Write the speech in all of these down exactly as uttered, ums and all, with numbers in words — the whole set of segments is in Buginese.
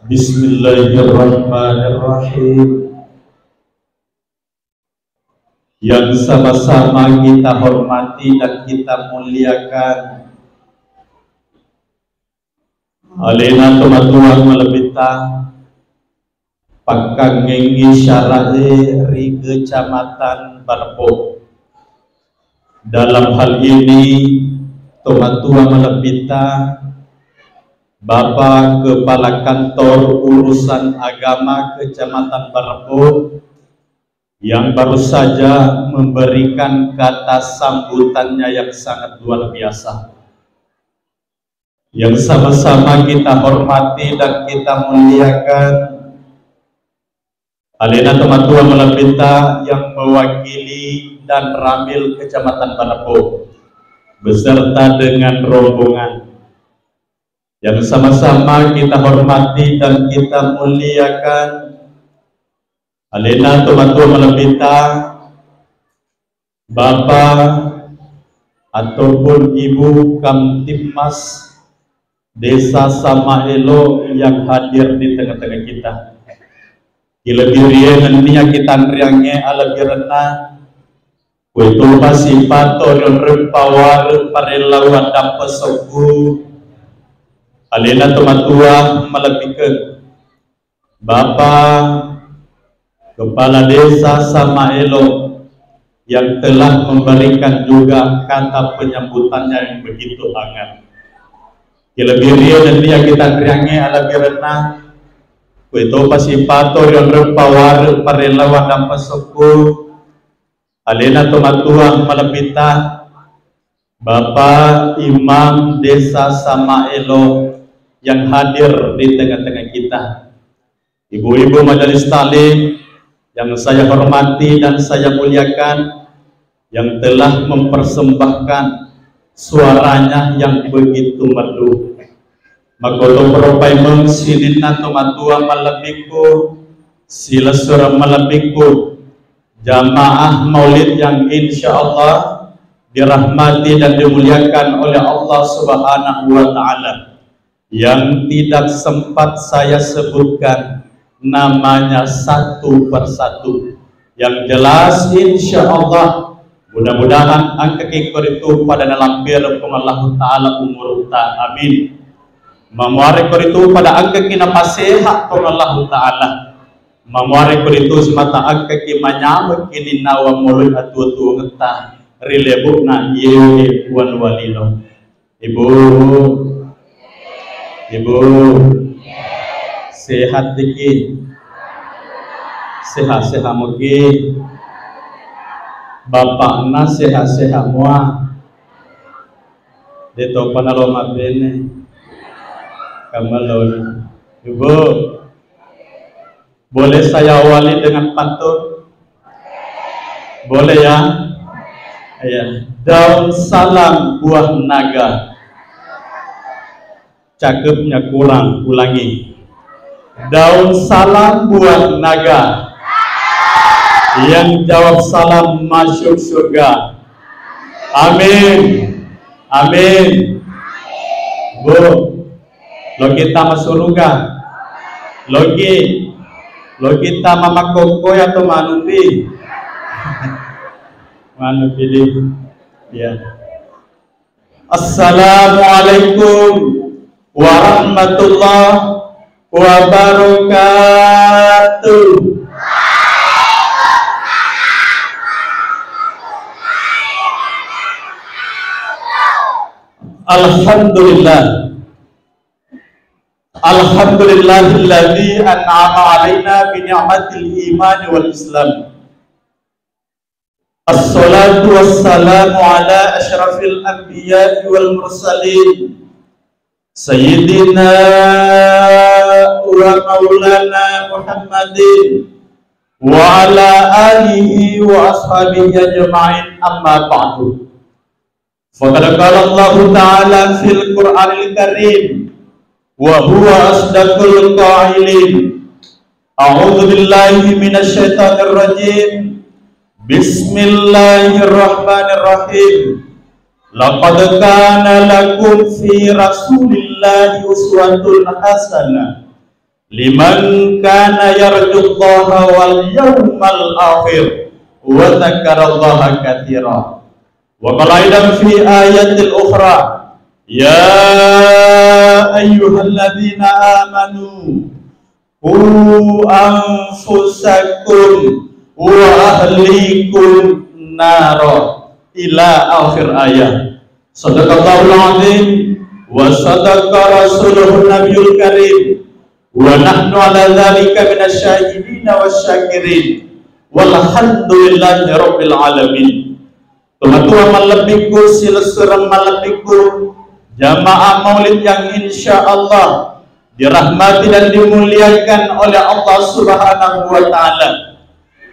Bismillahirrahmanirrahim. Yang sama-sama kita hormati dan kita muliakan, alena tomatoa malebbitta, pakkangengngi syara'e ri Kecamatan Barpo. Dalam hal ini, tomatoa malebbitta, Bapak Kepala Kantor Urusan Agama Kecamatan Barpo yang baru saja memberikan kata sambutannya yang sangat luar biasa. Yang sama-sama kita hormati dan kita muliakan, alena tomatoa malebbitta yang mewakili Danramil Kecamatan Barpo beserta dengan rombongan. Yang sama-sama kita hormati dan kita muliakan, alena tomatoa malebbitta, Bapak ataupun Ibu Kamtibmas Desa Samaelo yang hadir di tengah-tengah kita. Ilebbirie nennia kitanriangnge alebbirenna, kuetopa sipato rionreng paware parellau addampeng sokku, alena tomatoa malebbikkeng, Bapak Kepala Desa Samaelo yang telah memberikan juga kata penyambutannya yang begitu hangat. Ilebbirie nennia kitanriangnge alebbirenna, kuetopa sipato rionreng paware parellau addampeng sokku, alena tomatoa malebbitta, Bapak Imam Desa Samaelo yang hadir di tengah-tengah kita. Ibu-ibu majelis taklim yang saya hormati dan saya muliakan, yang telah mempersembahkan suaranya yang begitu merdu. Makkotoparo paimeng sininna tomatoa malebbikku, silessureng malebbikku, jamaah maulid yang insya Allah dirahmati dan dimuliakan oleh Allah Subhanahu wa Ta'ala, yang tidak sempat saya sebutkan namanya satu persatu. Yang jelas, insya Allah, mudah-mudahan engkaki koritu pada nalampireng Puang Allahu Ta'ala umurutta. Amin. Mamuare koritu pada engkaki napasehat Puang Allahu Ta'ala. Mamuare koritu simata engkaki manyamekki ninnawa moloi atuo-tuongetta ri lebo'na iyewe wanuwa lino. Ibu, Ibu, sehat diki? Sehat-sehat muki? Bapakna sehat-sehat mua? Detopa nalo mabbene. Kamalona. Ibu, boleh saya awali dengan pantun? Boleh ya? Iya. Daun salam buah naga. Cakepnya kurang, ulangi. Daun salam buah naga. Yang jawab salam masuk surga. Amin. Amin. Bu, loki tama suruga? Loki. Loki tama makkokkoe atau manupi? Manupi di. Ya. Assalamualaikum warahmatullahi wabarakatuh. Alhamdulillah. Alhamdulillahilladzi an'ama alaina bi ni'matil imani wal islam. Assalatu wassalamu ala asyrafil anbiya'i wal mursalin, sayyidina wa maulana Muhammadin wa ala alihi wa ashabihi ajma'in, amma ba'du. Faqad qala Allahu ta'ala fil Qur'anil Karim, wa huwa asdaqul qailin. A'udzu billahi minasy syaithanir rajim. Bismillahirrahmanirrahim. Laqad kana lakum fi Rasulillahi uswatun hasanah Liman kana yarjullaha wal yaumal akhir wa dzakarallaha katsira. Wa qala aidan fi ayatil ukhra, ya ayyuhalladzina amanu qu anfusakum wa ahlikum nara, ila akhir ayah. Sadaqallahul azim wa sadaqa rasuluhun nabiyul karim, wa nahnu ala dzalika minasy syahidina wasy syakirin, walhamdulillahi rabbil alamin. Tomatoa malebbiku, silessureng malebbiku, jamaah maulid yang insya Allah dirahmati dan dimuliakan oleh Allah Subhanahu wa Ta'ala.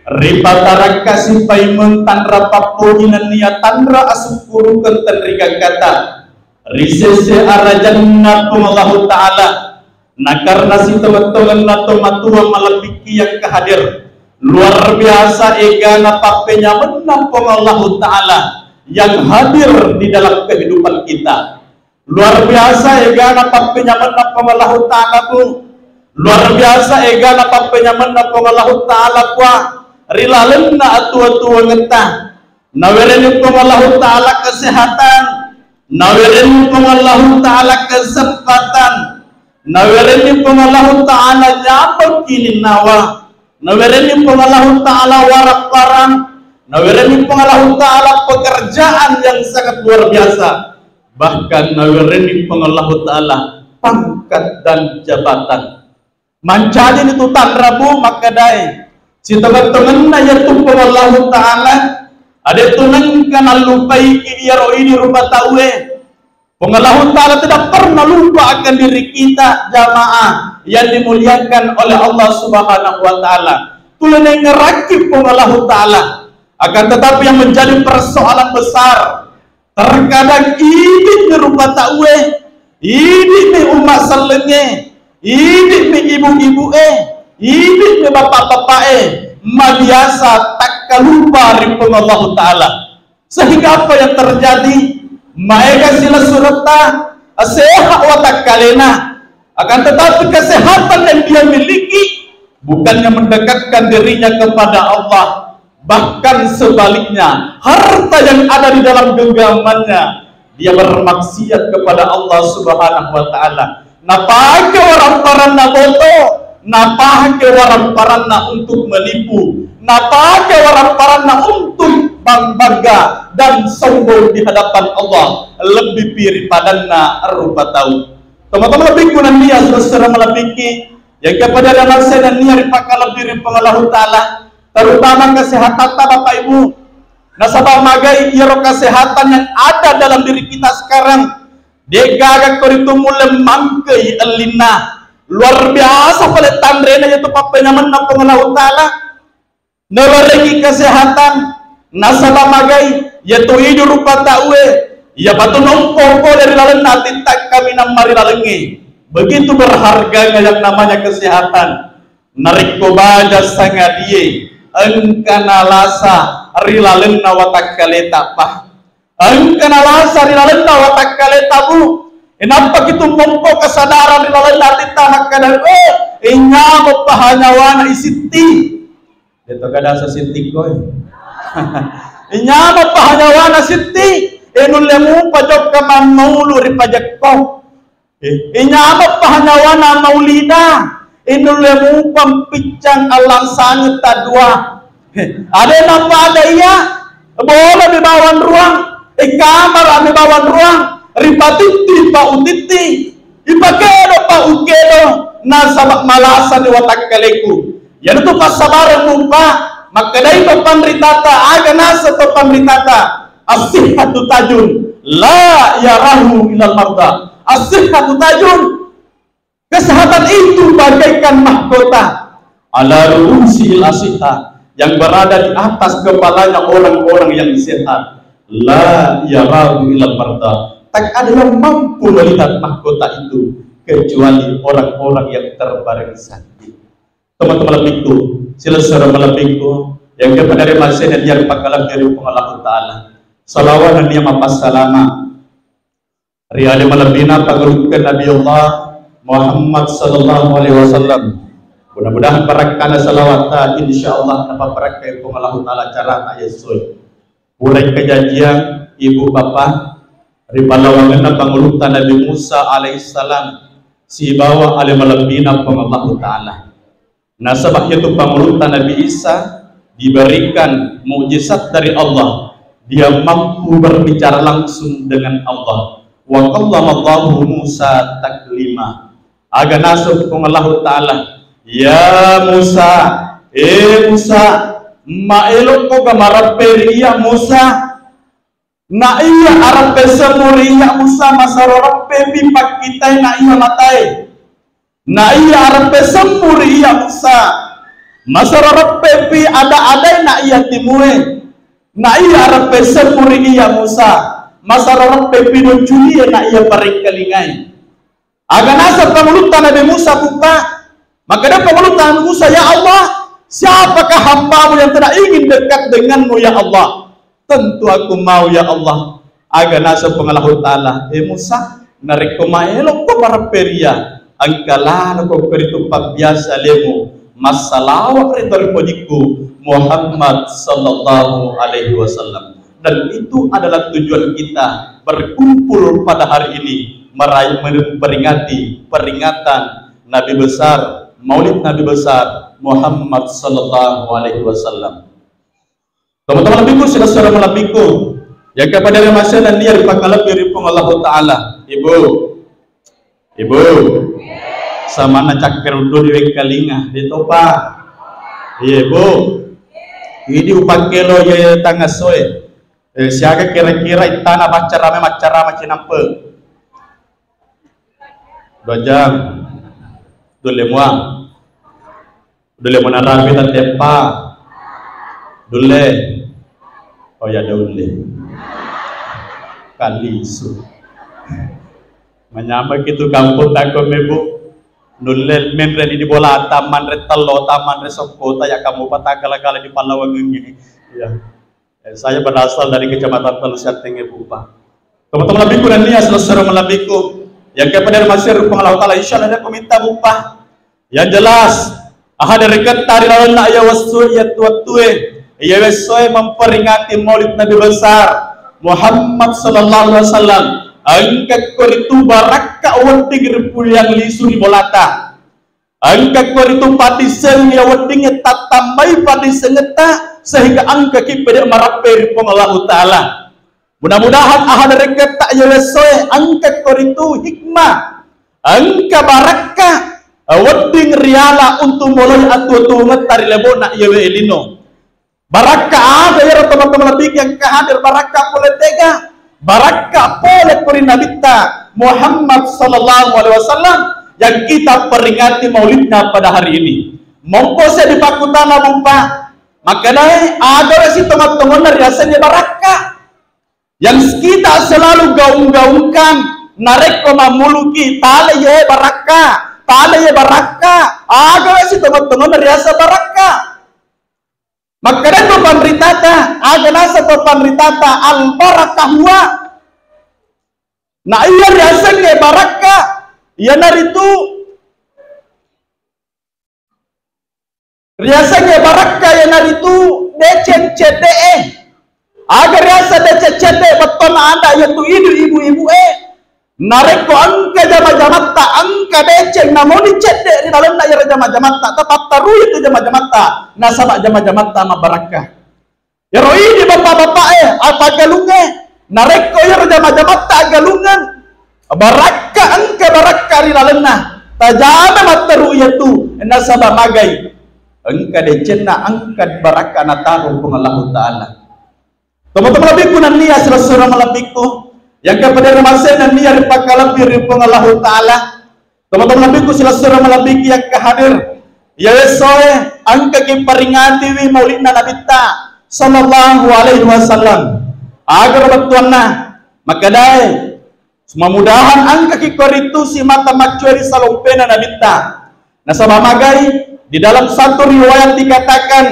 Ripatarakkasi paimeng tanra pappoji nennia tanra asukkurukeng tenrigangkata ri sese arajanna Puang Allahu Ta'ala. Na karena sitongeng-tongenna tomatoa malebbikki yang kahadir, luar biasa egana pappenyamenna Puang Allahu Ta'ala yang hadir di dalam kehidupan kita. Luar biasa egana pappenyamenna Puang Allahu Ta'ala, Bu. Luar biasa egana pappenyamenna Puang Allahu Ta'ala, kua, ri lalenna atua-tuangetta. Nawerenni Puang Allahu Ta'ala kesehatan, nawerenni Puang Allahu Ta'ala kesempatan, nawerenni Puang Allahu Ta'ala nyameng kininnawa, nawerenni Puang Allahu Ta'ala warapparang, nawerenni Puang Allahu Ta'ala pekerjaan yang sangat luar biasa. Bahkan nawerenni Puang Allahu Ta'ala pangkat dan jabatan. Mancajini tu tanra, Bu, makkedae, sitongeng-tongenna iyatu Puang Allahu Ta'ala, ade tu nengka nallupaiki iyaro idi rupa tauwe. Puang Allahu Ta'ala tidak pernah lupa akan diri kita, jamaah yang dimuliakan oleh Allah Subhanahu wa Ta'ala. Tulenengerakki Puang Allahu Ta'ala. Akan tetapi yang menjadi persoalan besar, terkadang idi'mi rupa tauwe, idi'mi umma sellengnge, idi'mi ibu-ibu'e, idi'mi bapak-bapa'e, mabiasa takkalupa ri Puang Allahu Ta'ala. Sehingga apa yang terjadi? Maega silessuretta, sehat watakkalena. Akan tetapi kesehatan yang dia miliki bukannya mendekatkan dirinya kepada Allah, bahkan sebaliknya, harta yang ada di dalam genggamannya, dia bermaksiat kepada Allah Subhanahu wa Ta'ala. Napake waramparanna boto, napake waramparanna untuk menipu, napake waramparanna untuk bang-, bangga dan sombong di hadapan Allah, lebbi pi ri padanna rupa tau. Tomatoa malebbikku nennia silessureng malebbikki, yang kepada dan saya nennia ripakkalebbi ri Puang Allahu Ta'ala, terutama kesehatatta Bapak Ibu. Nasaba magai iyaro kesehatan yang ada dalam diri kita sekarang, de'gaga ko ritu mulle mangkei ellinna. Luar biasa pale tanrena iyatu pappenyamenna Puang Allahu Ta'ala. Nawerengngi kesehatan, nasaba magai, iyatu idi rupa tauwe, iyapatu nompo pole ri lalenna atitta kaminang marilalengnge. Begitu berharganya yang namanya kesehatan. Narekko baja sangadie, engka nalasa ri lalenna watakkaleta, Pak. Engka nalasa ri lalenna watakkaleta, Bu. Inappa kitu mompo kesadaran ri lalenna atitta makkeda, "Eh, inyameng paha nyawana isitti." Deto kada sesitti koi. Inyameng paha nyawana sitti, e nulle mupa jokka mammaulu ri pajekko. Eh, inyameng paha nyawana maulida, inulle mupa mpiccang allang sangetta dua. Eh, ade napada iya, bola mi bawang ruang, eh, kamara mi bawang ruang, ripatitti pa utitti, ipakedo pa ukedo, nasaba malasani watakkaleku. Iyanatu passabareng mupa, makkedai to panritata, aga naseng to panritata, "As-sihhatu tajun, la yarahu ilal marda." As-sihhatu tajun, kesehatan itu bagaikan mahkota, ala ru'usihil asihha, yang berada di atas kepalanya orang-orang yang sehat, la yarahu ilal marda. Tak ada yang mampu melihat mahkota itu kecuali orang-orang yang terbaring sakit. Teman-teman lebihku, silessureng malebbiku, yang kepada masih dan yang pakalam dari Puang Allahu Ta'ala. Salawat dan niat mapassalama ri ale malebbina pangulukku Nabiullah Muhammad sallallahu alaihi wasallam. Mudah-mudahan barakkana salawatta, insyaallah napabarakkai Puang Allahu Ta'ala acarata essoe. Pura kajajiang ibu bapa ri pallawangenna pangulutta Nabi Musa alaihissalam sibawa ale malebbina Puang Allahu Ta'ala. Nasaba iyatu pangulutta Nabi Isa diberikan mukjizat dari Allah, dia mampu berbicara langsung dengan Allah. Wa kallamallahu Musa taklima. Aga naseng Puang Allahu Ta'ala, "Ya Musa, eh Musa, maelokko ga marappe ri iya Musa? Na iya arappe semmu ri iya Musa, masaro reppepi pakkitai na iya matae. Na iya arappe semmu ri iya Musa, masaro reppepi ada-adae na iya timue. Na iya arappe semmu ri iya Musa, masaro reppepi duncunie na iya parengkalingae." Aga naseng pangulutta Nabi Musa, Puang? Makkeda pangulutta Nabi Musa, "Ya Allah, siapakah hambamu yang tidak ingin dekat denganmu, ya Allah? Tentu aku mau, ya Allah." Aga naseng Puang Allahu Ta'ala, "Eh Musa, narekko maelokko marappe ri iya, engka laloko koritu pabbiasa alemu massalawa ri toripojikku Muhammad sallallahu alaihi wasallam." Dan itu adalah tujuan kita berkumpul pada hari ini, meraih, memperingati peringatan Nabi besar, Maulid Nabi besar Muhammad sallallahu alaihi wasallam. Teman-teman lebihku, saudara-saudara lebihku, yang kepada masih dan dia dipakalebbi ri Puang Allahu Ta'ala. Ibu, Ibu, samanna cakkaruddu di wekkalinga, de topa. Iya, Bu. Idi upakkelo ye tangassoe. Eh, siaga kira-kira ittana maccarame, maccarama cinampe? Dua jam. Dua jam. Dulle monarapi tatteppa. Dulle. Oh ya, dulle. Kalisu. Manyameng itu kampung takko mebu. Nulle menre di bolata, manre tello, manre sokkota, ya kamu patah kala-kala di pallawangengngi. Ya. Eh, saya berasal dari Kecamatan Tellu Sianteng, Ibu, Pak. Teman-teman lebihku dan nia selesai lebihku. Yang kepada masih Puang Allahu Ta'ala, insya Allah aku minta, Bu, Pak. Yang jelas, aha dereketta ri lalenna iya wessu, iya tuattue, iya wessoe memperingati Maulid Nabi besar Muhammad sallallahu alaihi wasallam. Engka koritu barakka wedding ripuliang lisu ri bolata. Engka koritu patiseng iya weddingnge tattambai patisengetta sehingga engkaki pede marappe ri Puang Allahu Ta'ala. Mudah-mudahan aha dereketta iya wessoe engka koritu hikmah, engka barakka, eh, wedding riala untuk mulai atuo-tuongetta ri lebo'na iyawe lino. Barakka aga iyaro teman-teman lebih yang kehadir, barakka pole tega, barakka pole kuri Nabitta Muhammad sallallahu alaihi wasallam yang kita peringati maulidnya pada hari ini. Mompo saya dipakkutana, Bu, Pak, makkedai aga wesi teman-temanna riasengnge barakka. Yang kita selalu gaung-gaungkan, narekko mammuluki, tale ye barakka, tale ye barakka, aga wesi teman-teman riasa barakka. Makkeda to panritata, aga naseng to panritata, al-barakah huwa. Na iya riasengnge barakka, iyanaritu riasengnge barakka iyanaritu deceng cedde'e. Aga riaseng deceng cedde, bettuanna ada iyatu idu ibu-ibu'e. Narekko engka jama-jamatta, engka deceng namoni cedde ri lalenna iyaro jama-jamatta, tepattarui tu jama-jamatta, nasaba jama-jamatta mabbarakka. Iyaro idi bapak-bapa'e, apa galungnge, narekko iyaro jama-jamatta aggalungeng, barakka, engka barakka ri lalenna, tajama matteru iyatu, nasaba magai engka decenna, engka barakka nataro Puang Allahu Ta'ala. Teman-teman lebihku nennia silessureng malebbiku, yang kepada masih nennia ripakkalebbi ri Puang Allahu Ta'ala. Teman-teman lebihku silessureng malebbiki yang kehadir. Iya essoe engkaki peringatiwi maulidna Nabitta sallallahu alaihi wasallam. Aga bettuanna, makkedai, mudah-mudahan engkaki koritu simata maccue ri salompena Nabitta. Nasaba magai, di dalam satu riwayat dikatakan,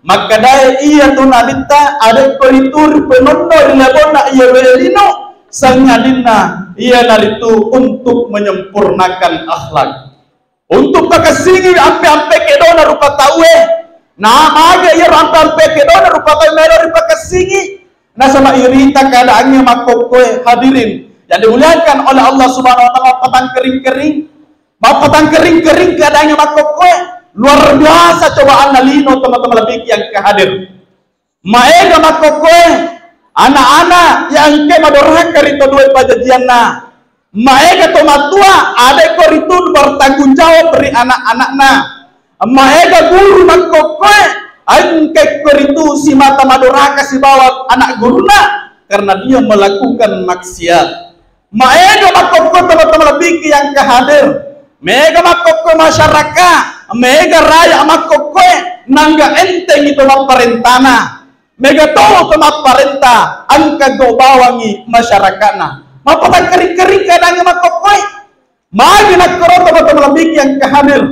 makkedai iyatu Nabitta, ada koritu ripenonno ri labonna iyawe lino, sangadinna iyanaritu untuk menyempurnakan akhlak. Untuk pakessingi ampe-ampe kedona rupa tauwe. Na maga iyaro ampe-ampe kedona rupa tauwe melo ripakessingi. Nasaba irita keadaannya makkokkoe, hadirin yang dimuliakan oleh Allah Subhanahu wa Ta'ala, patangkering-kering. Mappatangkering-kering keadaannya makkokkoe, luar biasa cobaanna lino, teman-teman lebih yang kehadir. Maega makkokkoe, anak-anak yang engke madoraka ri to dua pajajianna. Maega to matua, adekko ritu bertanggung jawab ri anak-anakna. Maega guru makkokkoe, engke ko ritu simata madoraka sibawa anak guruna karena dia melakukan maksiat. Maega makkokko teman-teman lebih yang kehadir. Mega makkokko masyarakat, mega raya makkokkoe, nangga enteng itu mapparentana. Mega to to mapparenta, engka go bawangi masyarakatna. Mapatangkering-kering keadaannya makkokkoe. Magi nakkoro teman-teman lebih yang kehadir.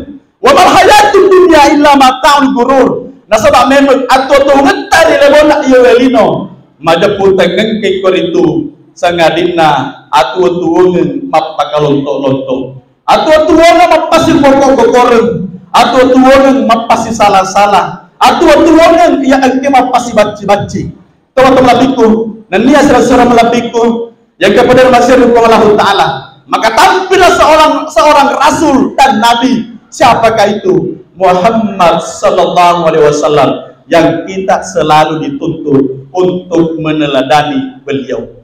Wa mal hayatud dunya illa mata'ul gurur. Nasaba memang atuo-tuongetta ri lebona iyawe lino majeppu tengngengke koritu sangadinna atuo-tuongeng mappakalonto-lonto. Atuo-tuongeng mappasi bokko-bokkoreng. Atuo-tuongeng mappasi sala-sala. Atuo-tuongeng iya engke mappasi bacci-bacci. Teman-teman lebihku, nennia sira-sira malebbiku, yang kepada masih Allah Ta'ala. Maka tampillah seorang seorang rasul dan nabi. Siapakah itu? Muhammad sallallahu alaihi wasallam yang kita selalu dituntut untuk meneladani beliau.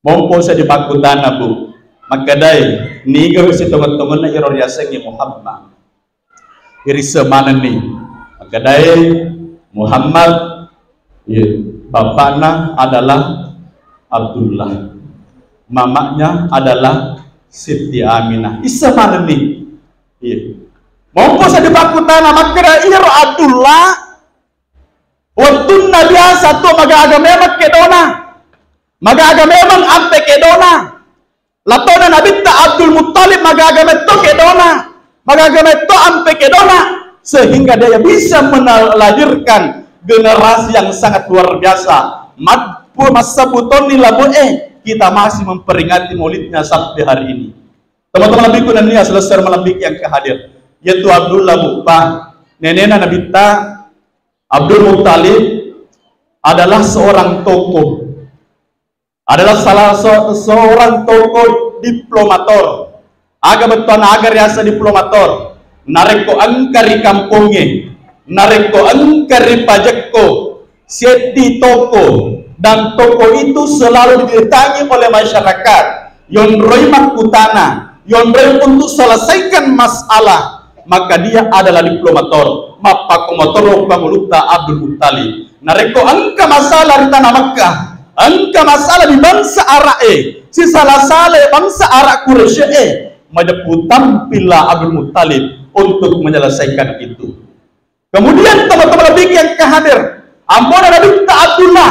Mompo sa dipakkutana, Bu. Makkedai, niga si tongen-tongenna iro riasengnge Muhammad. Irisseng manenni. Makkedai Muhammad, iya, bapakna adalah Abdullah. Mamanya adalah Siti Aminah. Isseng manenni. Iya. Mompo sa dipakkutana makkeda iyaro Abdullah wettunna biasa tu magaga memang kedona. Magaga memang ampe kedona. Latona Nabitta Abdul Muttalib magaga metto kedona, magaga metto ampe kedona, sehingga dia bisa melahirkan generasi yang sangat luar biasa. Mat-, massabutonni laboe, kita masih memperingati maulidnya sampai hari ini. Teman-teman lebihku nennia selesai malebbi yang kehadir, yaitu Abdullah, Bu, Pak, nenena Nabitta Abdul Muttalib adalah seorang tokoh adalah salah se-, seorang tokoh diplomator. Aga bettuanna aga riaseng diplomator? Narekko engka ri kampongnge, narekko engka ri pajekko, seddi toko, dan toko itu selalu didatangi oleh masyarakat, yonroi makkutana, yonroi untuk selesaikan masalah, maka dia adalah diplomator. Mappakkomotoro pangulutta Abdul Muttalib. Narekko engka masalah ri tanah Makkah, engka masalah di bangsa Arab e, sisala-sala bangsa Arab Quraisy e, majeppu tampilla Abdul Muttalib untuk menyelesaikan itu. Kemudian teman-teman lebih yang kehadir, ambona Nabitta Abdullah,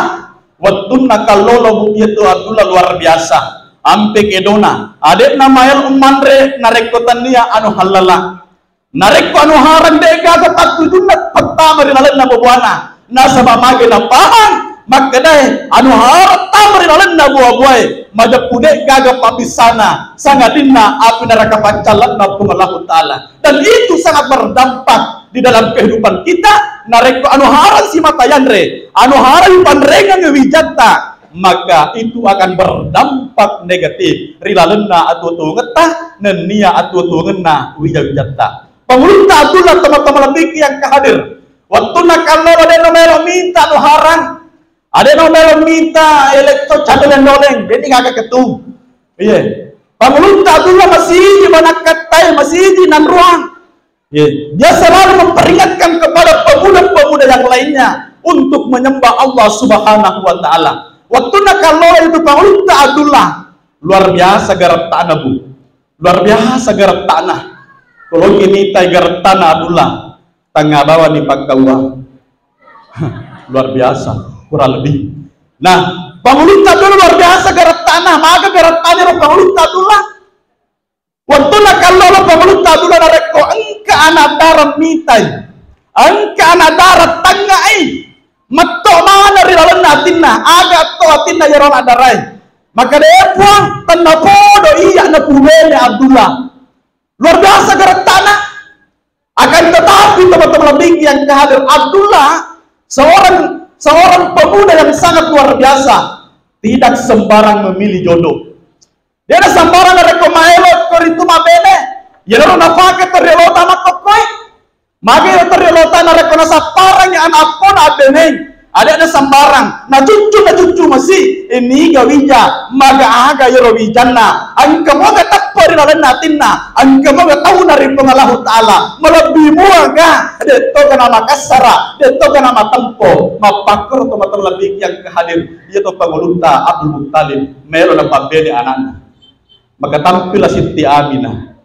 wettunna kallolo, Bu, iyatu Abdullah luar biasa. Ampe kedona, ade'na maelo manre narekko tennia anu hallala. Narekko anu harang de' gaga pattujunna pattama ri lalenna boboana, nasaba mage napahang makkedae anu harang tama ri lalenna boa-boae majeppu de' gaga pabbissana sangadinna api neraka paccallanna Puang Allahu Ta'ala. Dan itu sangat berdampak di dalam kehidupan kita. Narekko anu harang simata yanre, anu harang panrengeng wijatta, maka itu akan berdampak negatif ri lalenna atuo-tuongetta nennia atuo-tuongenna wija-wijatta. Pangulutta Abdullah, teman-teman lebih yang kehadir. Wettunna kallolo de' no melo mita anu harang. Ade' no melo mita elektro cadoleng-doleng, de' ni gaga ketu. Iya. Pangulutta Abdullah masiji banakkattai, masiji nanruang. Iya. Dia selalu memperingatkan kepada pemuda-pemuda yang lainnya untuk menyembah Allah Subhanahu wa Ta'ala. Wettunna kallolo itu Pangulutta Abdullah, luar biasa garettana, Bu. Luar biasa garettana. Koloki mitai garettana Abdullah, tengnga bawani pakkaua. Luar biasa, kurang lebih. Nah, Pangulutta Abdullah luar biasa garettana. Maga garettana ro Pangulutta Abdullah? Wettunna kallolo Pangulutta Abdullah narekko engka anak dara mitai, engka anak dara tengngai, metto maneng ri lalenna atinna, aga to atinna iyaro anak darae. Makkeda, "Eh, Puang, tennapodo iya napubene Abdullah." Luar biasa gerettana. Akan tetapi, teman-teman lebih yang kehadir, Abdullah seorang, seorang pemuda yang sangat luar biasa. Tidak sembarang memilih jodoh. De'na sembarang narekko maelo ko ritu mabene. Iyaro napake to riolota makkokkoe. Magi to riolota narekko nasapparangngi ana' appona abbeneng. Ade'na sembarang. Nacuccu, nacuccu masi. Ini ga wija, maga aga iyaro wijanna. Engka moga teppa ri lalenna atinna. Engka moga tauna ri Puang Allahu Ta'ala. Malebbi muaga. De'to ga namakassara. De'to ga namatempo. Mappakkoro to mata lebbi yang kehadir. Iya to pangulutta Abdul Muttalib, melo napabbene anakna. Maka tampila Sitti Aminah,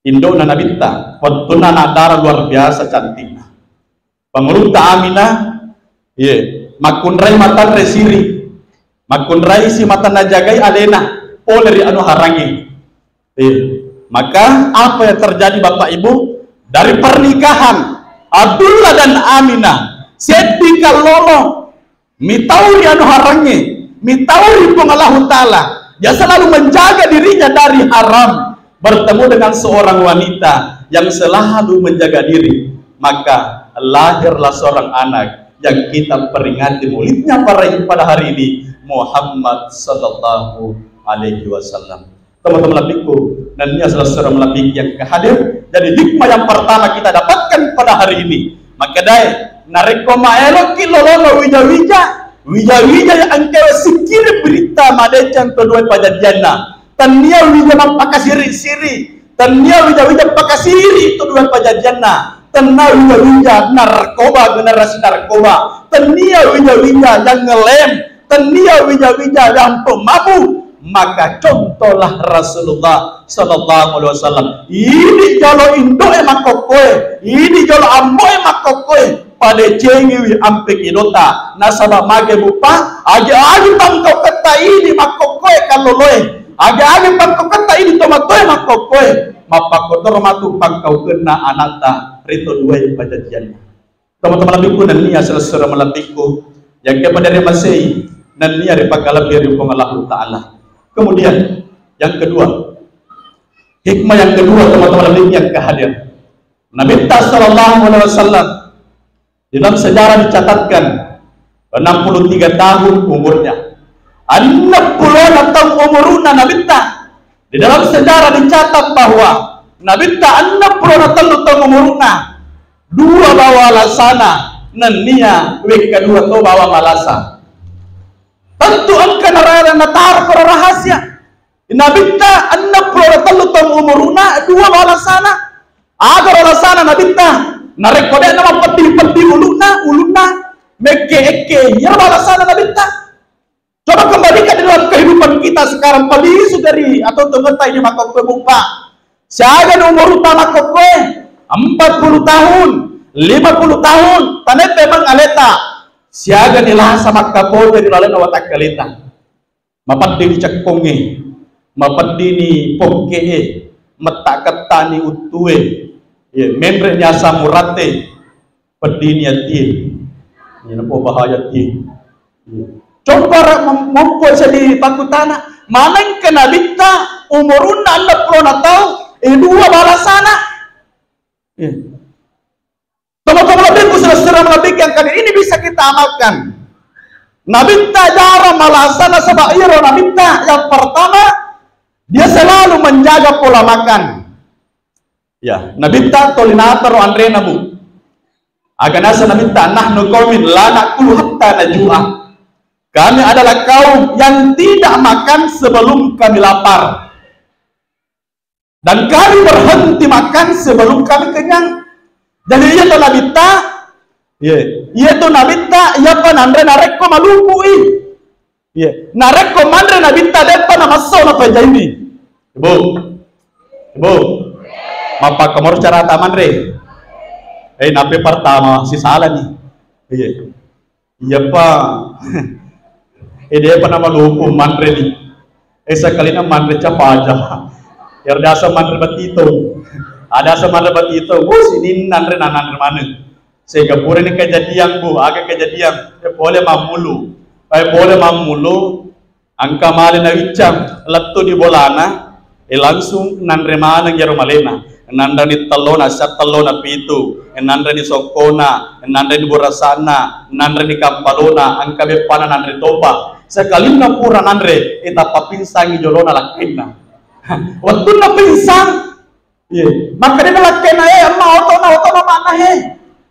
indo'na Nabitta, wettunna anak dara luar biasa cantikna. Pangulutta Aminah, ye, makkunrai matanre siri, makkunrai si mata najagai alena, pole ri anu harangnge. Iya. Maka apa yang terjadi Bapak Ibu? Dari pernikahan Abdullah dan Aminah, seddi kallolo, mitauri anu harangnge, mitauri Puang Allahu Ta'ala. Dia selalu menjaga dirinya dari haram. Bertemu dengan seorang wanita yang selalu menjaga diri, maka lahirlah seorang anak yang kita peringati maulidnya pada, pada hari ini, Muhammad sallallahu alaihi wasallam. Teman-teman lebbiku, nennia saudara-saudara lebbi yang kehadir. Jadi hikmah yang pertama kita dapatkan pada hari ini, makkedai, narekko maeloki lolona wija-wija, wija-wija yang engka sikiring berita madeceng to dua pajajianna. Tennia wija mappakasiri-siri, tennia wija-wija pakasiri to dua pajajianna. Tennia wija-wija narkoba, generasi narkoba. Tennia wija-wija yang ngelem, tennia wija-wija yang pemabuk. Maka contohlah Rasulullah sallallahu alaihi wasallam. Idi jolo indo'e makkokkoe, idi jolo ambo'e makkokkoe, padecengiwi ampe kedota. Nasaba mage mupa, agi-agi pangkauketta idi makkokkoe kalloloe, agi-agi pangkauketta idi tomatoe makkokkoe, mappakkotoro matu pangkaukenna anatta ri to duae pajajianna. Teman-teman lebbiku nennia saudara-saudara malebbiku, yang kepada masei nennia ripakalebbi ri Puang Allahu Ta'ala. Kemudian yang kedua, hikmah yang kedua, teman-teman lebbi yang kehadir, Nabitta sallallahu alaihi wasallam dalam sejarah dicatatkan enam puluh tiga tahun umurnya. Enam puluh tahun umurna Nabitta. Di dalam sejarah dicatat bahwa Nabitta enam puluh tellu tahun umurna, dua bawa lasana, nennia wekka dua to bawa malasa. Tentu engka narara nataro koro rahasia. Nabitta enam puluh tellu tahun umurna, dua bawa lasana. Aga ro lasana Nabitta? Narekko de'na mappeddi-peddi ulunna, ulunna mekke-ekke, iyaro bawa lasana Nabitta. Coba kembalikan di dalam kehidupan kita sekarang, palisu dari atau tengeta ini maka kue buka. Siaga ni umurta maka kue empat puluh tahun, lima puluh tahun, tanai memang aleta. Siaga ni lasa maka kue dari lalu watakkaleta. Mapeddini cekkongnge, mapeddini pokke'e, metta-kettani uttue, ye, menre'ni asam urate, peddini atie. Ye, napo bahaya atie. Ye. Coba ra-, mem-, mompo jadi pakutana, maneng ke Nabitta umurunna enam puluh tahun, eh, dua balasana. Ye. Teman-teman lebih, saudara-saudara lebih yang kali ini bisa kita amalkan. Nabitta jarang malasana sebab iro Nabitta yang pertama, dia selalu menjaga pola makan. Ya, Nabitta tolinataro anrena, Bu. Aganasa Nabitta, "Nahnu qaumin la na'kulu hatta naju'a." Kami adalah kaum yang tidak makan sebelum kami lapar. Dan kami berhenti makan sebelum kami kenyang. Jadi iya to Nabitta, iya, iya to Nabitta, iya pa nanre narekko malumpui. Iya, narekko manre Nabitta de'pa namasso napajaini. Ibu, ibu, mappakkamoro carata manre. Eh, nape pertama si salah nih. Iya. Iyapa. Eh, de'pa namalupu manre ni. Eh, sakalina manre capaja. Yar biasa manre batito. Ada asa manre batito. Oh, sininna anre nananre maneng. Sehingga pura ni kejadian, Bu, aga kejadian. Eh, pole mammulu. Eh, pole mammulu. Engka male nawiccang lettu di bolana, e langsung nanre maneng iyaro malena. Nanreni tellona, sia tellona pitu, nanreni sokkona, nanreni burasana, nanreni kampalona, engka beppana nanre topa. Sekalinna pura nanre, e tappa pingsangi jolona lakkenna. Wettunna pingsang, Iye. Makkedana lakkainna, "Eh, emma, otona, otona manna, he.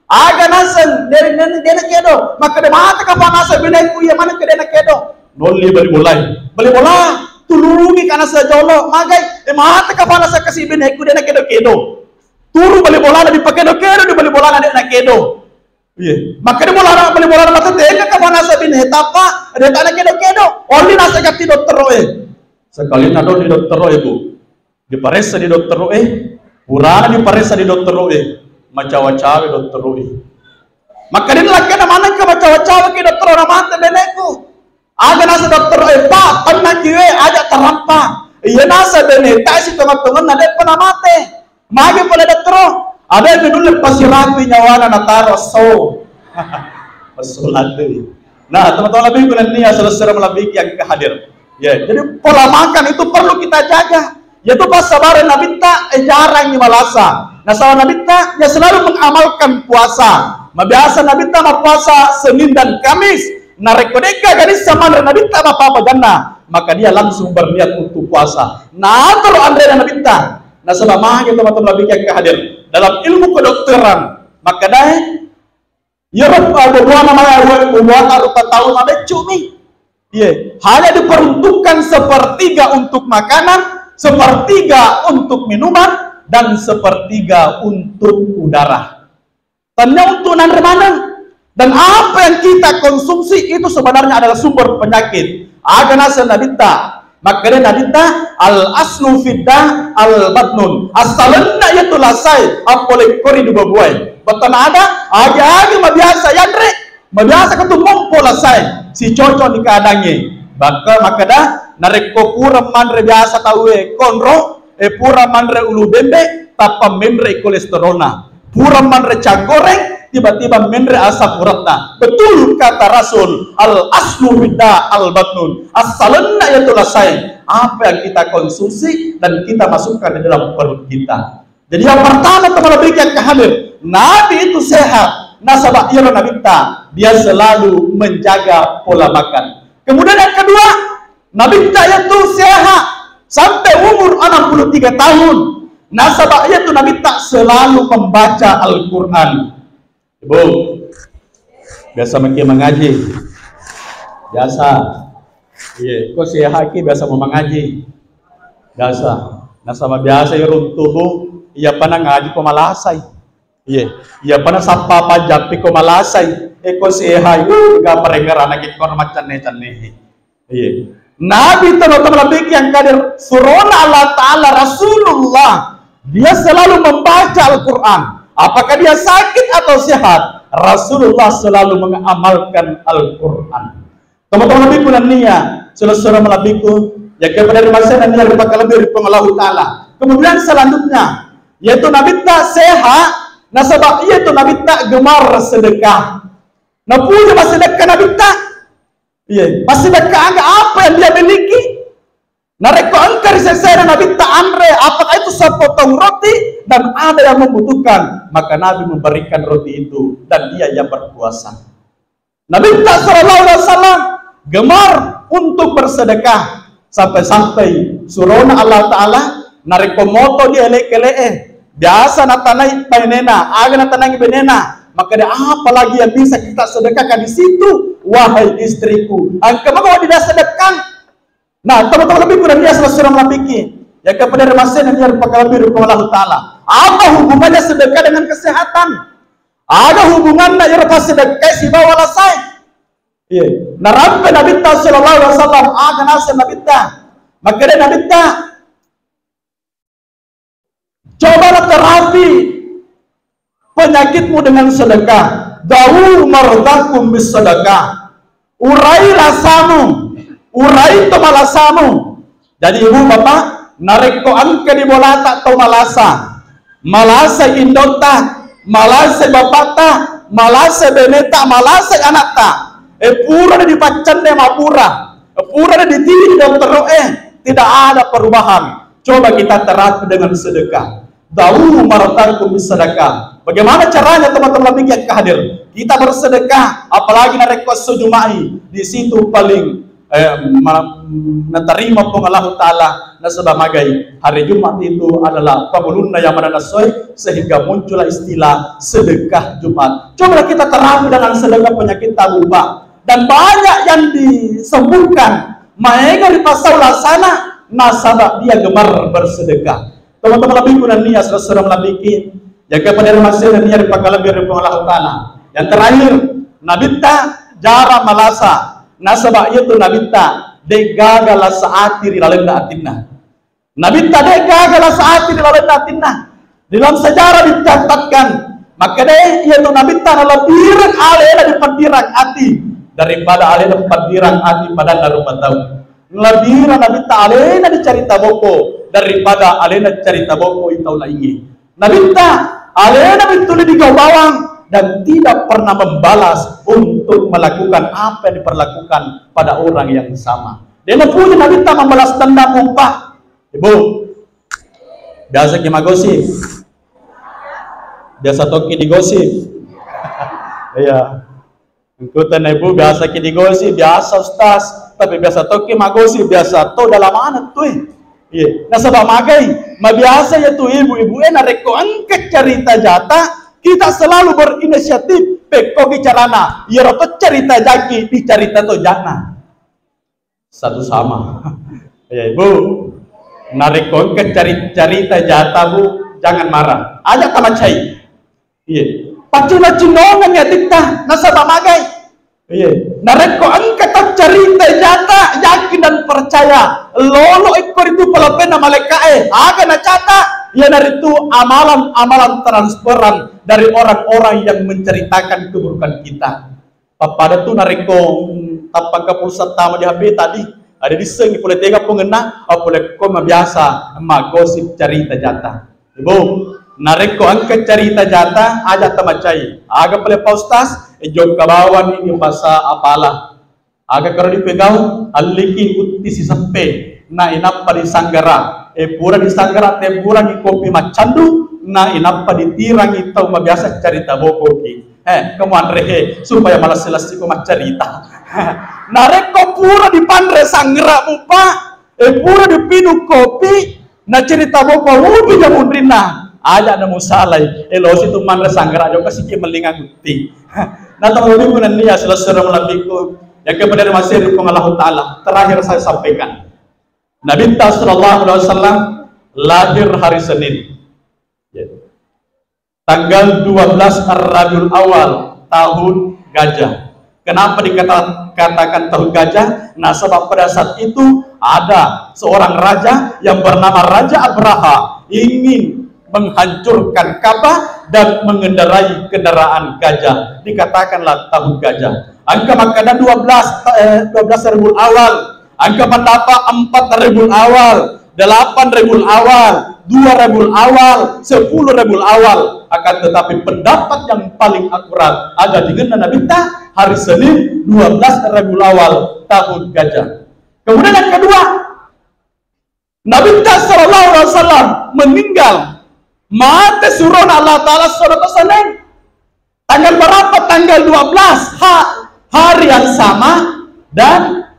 Aga naseng, dena, dena, dena kedo." Makkeda, "Mate kapang naseng beneku, iya maneng kedena kedo." Nolli bali bolai. Bali bola, tulungi kana sejolo, magai, "Eh, mate kapang naseng kasi beneku, dena kedo-kedo." Turu bali bolana dipakedo-kedo, di bali bolana dena kedo. Iye. Makkeda bolana, bali bolana mate tega kapang naseng bene, tappa, dena kedo-kedo. Olli naseng gatti dottero, eh. Sekalinna doni dottero, eh, Bu. Diparessa di dottero e, purana diparessa di dottero e, macawa-cawa dottero e. Makkedani lakkainna, "Manengka macawa-cawa ki dottero, na mate beneku." Aga naseng dottero e, "Pak, tennaki we, aja tarampa. Iya naseng beneta sitonga-tonganna de'pa na mate." Magi pole dottero, "Ada yang nulle pasirati nyawana nataro so." Masuk lagi. Nah, teman-teman lebih ku nennia selesai malebbi yang hadir. Ya, jadi pola makan itu perlu kita jaga. Yaitu passabareng Nabitta, eh, jarang ni malasa. Nasaba Nabitta, ya selalu mengamalkan puasa. Mabiasa Nabitta mappuasa Senin dan Kamis. Narekko de'gaga nissa manre Nabitta mappapajanna, maka dia langsung berniat untuk puasa. Nah, terus anrena Nabitta. Nasaba magi teman-teman lebih yang hadir dalam ilmu kedokteran. Makkedae, iyaro, eh, bubuana mala-, bubuata rupa tau mabeccu'mi. Iye, hanya diperuntukkan sepertiga untuk makanan, sepertiga untuk minuman, dan sepertiga untuk udara. Tania untuk nanre maneng. Dan apa yang kita konsumsi itu sebenarnya adalah sumber penyakit. Aga naseng Nabitta, Makkeda Nabitta, "Al aslu fidda al batnun." Asalenna iyatu lasai, appole kori dubabuai. Bettuanna aga, agi-agi mabiasa yanre, mabiasa katu mompo lasai, sicoco ni keadaangnge. Bakka makkeda, narekko pura manre biasa tauwe konro, e pura manre ulu bembe, tappa menre kolesterolna. Pura manre cak goreng, tiba-tiba menre asam uratna. Betul kata Rasul, "Al aslu fidda al batnun." Asalenna iyatu lasai, apa yang kita konsumsi dan kita masukkan di dalam perut kita. Jadi yang pertama, teman lebih yang hadir, Nabi itu sehat. Nasaba iyaro Nabitta, dia selalu menjaga pola makan. Kemudian yang kedua, Nabitta itu sehat sampai umur enam puluh tiga tahun. Nasaba iyatu Nabitta selalu membaca Al-Quran. Ibu, biasa maki mengaji? Biasa. Iya, ko sehat ki biasa mau mengaji? Biasa. Nasaba biasa iruntubu, iya pana ngaji ko malasai. Iye, iya pana sappa pajjappi ko malasai, e ko sehat, uh, ga parengngerana ki ko maccanne-canne. Iye. Nabi, teman-teman, lebih yang hadir, surona Allah Ta'ala, Rasulullah, dia selalu membaca Al-Quran. Apakah dia sakit atau sehat, Rasulullah selalu mengamalkan Al-Quran. Teman-teman lebih ku nennia, saudara-saudara malebbiku, ya kepada masa nennia rupa lebih dari Allahu Ta'ala. Kemudian selanjutnya, yaitu Nabitta sehat, nasaba iyatu Nabitta gemar sedekah. Napuji massedekah Nabitta. Iya, massedekah aga apa yang dia miliki. Narekko engka ri sesena Nabitta anre, apakah itu sepotong roti dan ada yang membutuhkan, maka Nabi memberikan roti itu dan dia yang berpuasa. Nabitta sallallahu alaihi wasallam gemar untuk bersedekah, sampai-sampai surona Allah Ta'ala, narekko moto dia ele-kele'e, biasa natanai bainena, aga natanai benena, maka dia, "Apalagi yang bisa kita sedekahkan di situ, wahai istriku?" Engka maka dia sedekah. Nah, teman-teman lebih kurang dia salah seorang lebih. Ya kepada masa ini dia pakai lebih Allah Ta'ala. Apa hubungannya sedekah dengan kesehatan? Aga hubunganna iyaro passidekkae sibawa lasai. Iya. Narampe Nabitta sallallahu alaihi wasallam, aga naseng Nabitta. Makkeda Nabitta, "Cobalah terapi penyakitmu dengan sedekah. Dawu mardakum bis sedekah." Urai lasamu, urai to malasamu. Jadi, Ibu, Bapak, narekko engka di bolata to malasa, malasa indotta, malasa bapatta, malasa beneta, malasa anatta, e pura dipaccenne mapura, Pura dititi dottoro'e, tidak ada perubahan. Coba kita terapi dengan sedekah. Da'u mardhakum bis sadaqah. Bagaimana caranya, teman-teman lebih yang hadir? Kita bersedekah, apalagi narekko esso Juma'i, di situ paling, eh, ma-, natarima Puang Allahu Ta'ala, nasaba magai hari Jumat itu adalah pangulunna yang mana nasoi, sehingga muncullah istilah sedekah Jumat. Coba kita terapi dengan sedekah penyakit tabu, Pak. Dan banyak yang disembuhkan, maega ripasau lasana, nasaba dia gemar bersedekah. Teman-teman lebih ku nennia, saudara-saudara lebih ki, jaga pada masih nennia ripakalebbi ri Puang Allahu Ta'ala. Yang terakhir, Nabitta jarang malasa, nasaba iya tu Nabitta de gaga lasa ati ri lalenna atinna. Nabitta de gaga lasa ati ri lalenna atinna. Di dalam sejarah dicatatkan, makkeda iya tu Nabitta nalebbireng alena dipeddirang ati daripada alena peddirang ati padanna rupa tau. Nalebbireng Nabitta alena dicarita boko daripada alena carita boko i tau laingnge. Nabitta alena mi tuli digau bawang dan tidak pernah membalas untuk melakukan apa yang diperlakukan pada orang yang sama. De napuji Nabitta membalas dendam, Pak. Ibu, biasa ki magosip? Biasa tokki digosip? Iya. Engkutana Ibu, biasa ki digosip? Biasa, Ustaz. Tapi biasa tokki magosip, biasa to dalam mana tu, eh? Iya. Nasaba magai, mabiasa ya tu ibu-ibu, eh, narekko engka cerita jata, kita selalu berinisiatif, pekkogi carana, iyaro to cerita jaki, dicarita to jana. Satu sama. Ya, Ibu. Narekko engka cari-, carita jata, Bu, jangan marah. Aja tamacai. Iya. Paccuna-cunongeng atitta, nasaba magai. Iya. Narekko engka taccarita jata, yakin dan percaya, lolo ikko ritu palapenna malaika'e, aga nacata, iyanaritu amalan-amalan transferan dari orang-orang yang menceritakan keburukan kita. Pappada tu narekko, mm, tappakka pulsa tama di H P tadi, ada dissengi pole tega pongenna, oh, pole ko mabiasa maggosip carita jata. Ibu, narekko engka carita jata, aja tamacai. Aga pole Pak Ustaz, eh, jokka bawang ini bahasa apalah. Aga karo dipegau, alliki utti siseppe, na inappa disanggara. Eh, pura disanggara, temburangi kopi maccandu, na inappa ditirangi tau mabiasa carita bokoki. Eh, kamu anre he, supaya malessi-lessiko maccarita. Narekko pura dipanre sanggaramu, Pak, eh, pura dipinung kopi, nacerita boko, upi jamunrinna. Aja namusalai, elosi tu manre sanggara, jokka siki mellingang utti. Nah, teman-teman, nennia selesai malabbiku. Yang kepada masih Puang Allahu Ta'ala. Terakhir saya sampaikan. Nabitta sallallahu alaihi wasallam lahir hari Senin. Ya. Tanggal dua belas Rabiul Awal tahun gajah. Kenapa dikata-, katakan tahun gajah? Nah, sebab pada saat itu ada seorang raja yang bernama Raja Abraha ingin menghancurkan Ka'bah dan mengendarai kendaraan gajah. Dikatakanlah tahun gajah. Engka makkeda dua belas, eh, dua belas Rabiul Awal. Engka pendapat empat Rabiul Awal, delapan Rabiul Awal, dua Rabiul Awal, sepuluh Rabiul Awal. Akan tetapi pendapat yang paling akurat, ada dingenna Nabitta hari Senin dua belas Rabiul Awal tahun gajah. Kemudian yang kedua, Nabitta sallallahu alaihi wasallam meninggal, mate surona Allah Ta'ala sallallahu alaihi wasallam. Tanggal berapa? Tanggal dua belas, ha-, hari yang sama dan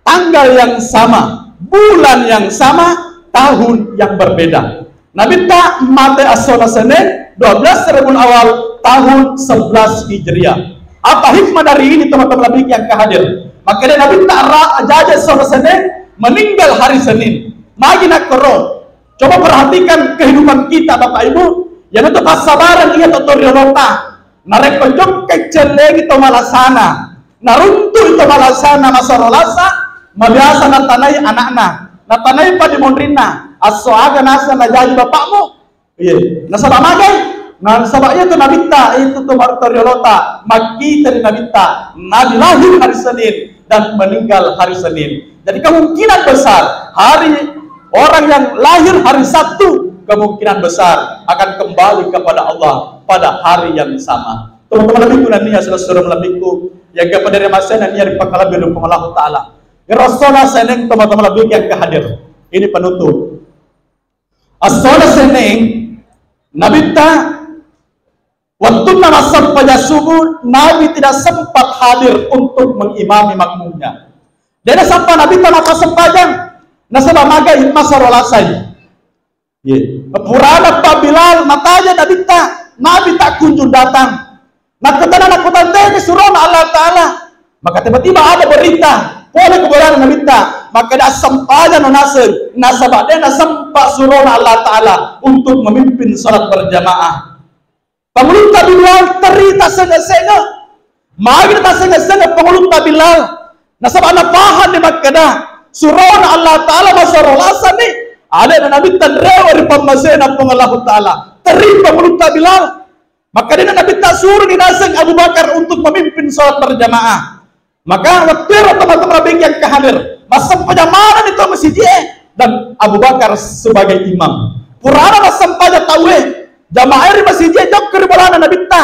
tanggal yang sama, bulan yang sama, tahun yang berbeda. Nabitta mate essona Senin, dua belas Rabiul Awal, tahun sebelas Hijriah. Apa hikmah dari ini, teman-teman lebih yang kehadir? Makanya Nabitta ra-, jaja essona Senin, meninggal hari Senin. Magi nakkoro. Coba perhatikan kehidupan kita, Bapak Ibu. Iyanatu passabareng iya to toriolota. Narekko jokka cellengi to malasana, naruntu to malasana masero lasa, mabiasa natanai anakna, natanai padimonrinna, asso aga naseng najaji bapakmu? Iya, nasaba magai? Nasaba iya tu Nabitta, itu tu toriolota, makkita ri Nabitta, Nabi lahir hari Senin dan meninggal hari Senin. Jadi kemungkinan besar hari orang yang lahir hari Sabtu kemungkinan besar akan kembali kepada Allah pada hari yang sama. Teman-teman lebihku dan nia saudara-saudara lebihku yang kepada masanya nia dipakalabir Allahu Ta'ala. Ero essona Seneng, teman-teman lebih yang kehadir. Ini penutup. Essona Seneng, Nabitta, wettunna massempajang subuh, Nabi tidak sempat hadir untuk mengimami makmumnya. De'na sempat Nabitta massempajang, nasaba magai, masero lasai. Ye. Purana pa Bilal, mataja Nabitta, Nabi tak kunjung datang. Nakkutana, nakkutana, "Tega surona Allah Ta'ala?" Maka tiba-tiba ada berita, pole ku bolana Nabitta, maka dia sempajang naseng, nasaba de'na sempat surona Allah Ta'ala untuk memimpin salat berjamaah. Pangulutta Bilal teri tasengnge-sengnge. Magi tasengnge-sengnge pangulutta Bilal? Nasaba napahang ni makkeda, surona Allah Ta'ala masero lasani, ade'na Nabitta rewe ri pammasena Puang Allahu Ta'ala. Teri pangulutta Bilal. Maka de'na Nabitta suroni naseng Abu Bakar untuk memimpin salat berjamaah. Maka wettuero teman-teman lebih yang kehadir, massempajang manenni to masiji'e dan Abu Bakar sebagai imam. Purana massempajang tauwe, jamaah ri masiji'e jokka ri bolana Nabitta.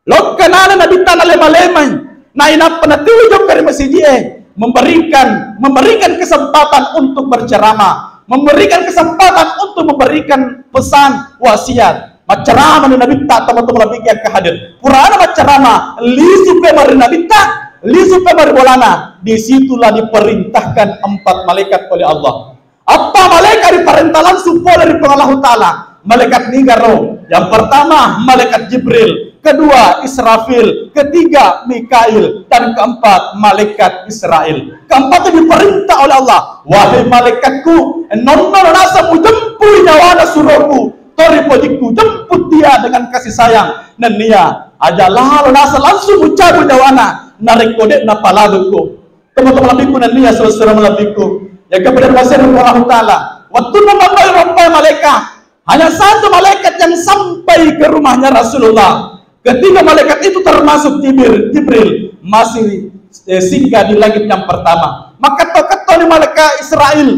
Lokka nala Nabitta nalema-lemai. Nainappa natiwi jokka ri masiji'e, memberikan memberikan kesempatan untuk berceramah, memberikan kesempatan untuk memberikan pesan wasiat. Maccarama ni Nabitta, teman-teman lebih yang kehadir. Purana maccarama, lisu pemeng ri Nabitta, lisu pemeng ri bolana. Disitulah diperintahkan empat malaikat oleh Allah. Empat malaikat diperintah langsung pole ri Puang Allahu Ta'ala. Malaikat nigaro. Yang pertama, malaikat Jibril. Kedua, Israfil. Ketiga, Mikail. Dan keempat, malaikat Israel. Keempat itu diperintah oleh Allah. "Wahai malaikatku, nonno naseng mujempui nyawana suroku. Tori pojikku, jemput dia dengan kasih sayang." Nennia aja lalo naseng langsung mucabut nyawana. Narekko de'na palabekko. Teman-teman lebihku nennia saudara-saudara lebihku. Yang kepada masih Allah Ta'ala. Waktu membawa rombongan malaikat, hanya satu malaikat yang sampai ke rumahnya Rasulullah. Ketika malaikat itu termasuk Jibril, Jibril masih eh, singgah di langit yang pertama. Maka tokat ni malaikat Israel.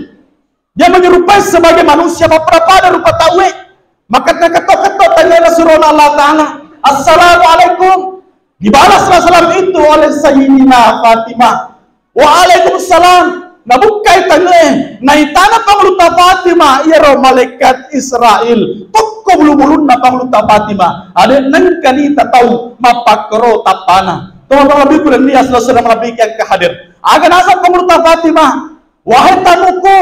Dia menyerupai sebagai manusia, pada-pada rupa tauwe. Maka naketok-ketok tanya Rasulullah Allah Ta'ala, "Assalamualaikum." Dibalas Rasulullah itu oleh Sayyidina Fatimah, "Waalaikumsalam." Nabukkai tangnge, naitana Pangulutta Fatimah, iyaro malaikat Israel. Tokko bulu-bulunna Pangulutta Fatimah. Ade nengkani tatau mapakkero tappana. Teman-teman lebih kuliah, saudara-saudara lebih yang kehadir. Aga naseng Pangulutta Fatimah, "Wahai tamuku,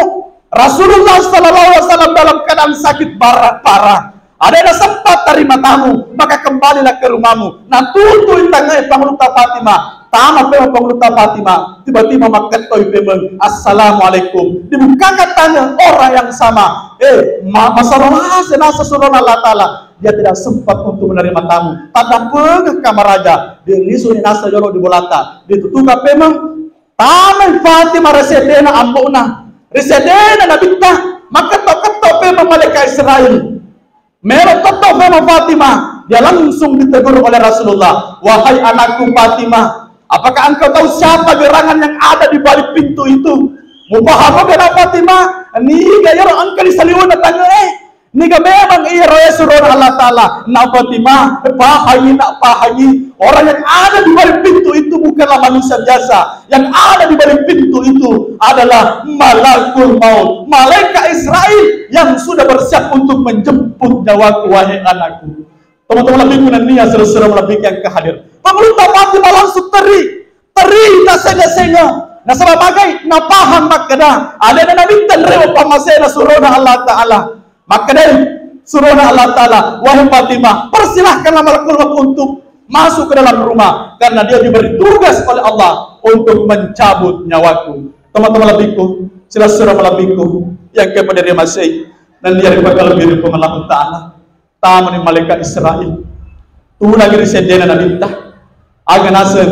Rasulullah sallallahu alaihi wasallam dalam keadaan sakit parah-parah. Ada yang sempat terima tamu, maka kembalilah ke rumahmu." Nah, tutui tangnge Pangulutta Fatimah. Tama pemeng Pangulutta Fatimah. Tiba-tiba makkettoi pemeng, "Assalamualaikum." Dibukakan tangnge orang yang sama. Eh, ma masalah nasa surona Allah Ta'ala. Dia tidak sempat untuk menerima tamu. Tanda pengeh kamaraja. Dilisuni nasa jolo di bolata. Ditutuka pemeng. Tamai Fatimah ri seddena ambo'na, ri seddena Nabitta, makketto-ketto pemeng malaikat Israel. Melo ketto pemeng Fatimah, dia langsung ditegur oleh Rasulullah, "Wahai anakku Fatimah, apakah engkau tahu siapa gerangan yang ada di balik pintu itu?" Mupahamo ga na Fatimah, niga iyaro engka di saliwenna tangnge e? Niga memang iyaro surona Allah Ta'ala? Na Fatimah, pahangi, na pahangi. Orang yang ada di balik pintu itu bukanlah manusia biasa. Yang ada di balik pintu itu adalah malakul maut, malaikat Israel yang sudah bersiap untuk menjemput nyawaku, wahai anakku. Teman-teman lebih kunannia, saudara-saudara lebih yang kehadir. Pangulutta Fatimah langsung teri, teri tak senga-senga. Nasaba magai, napahang makkeda, ada Nabitta rewe pammasena surona Allah Ta'ala. Makkedai surona Allah Ta'ala, "Wahai Fatimah, persilahkanlah malakul maut untuk masuk ke dalam rumah, karena dia diberi tugas oleh Allah untuk mencabut nyawaku." Teman-teman lebihku, saudara-saudara lebihku yang kepada dia masih dan dia dipakai lebih dari Allah Ta'ala. Tamani malaikat Israel. Tulagi ri seddena Nabitta. Aga naseng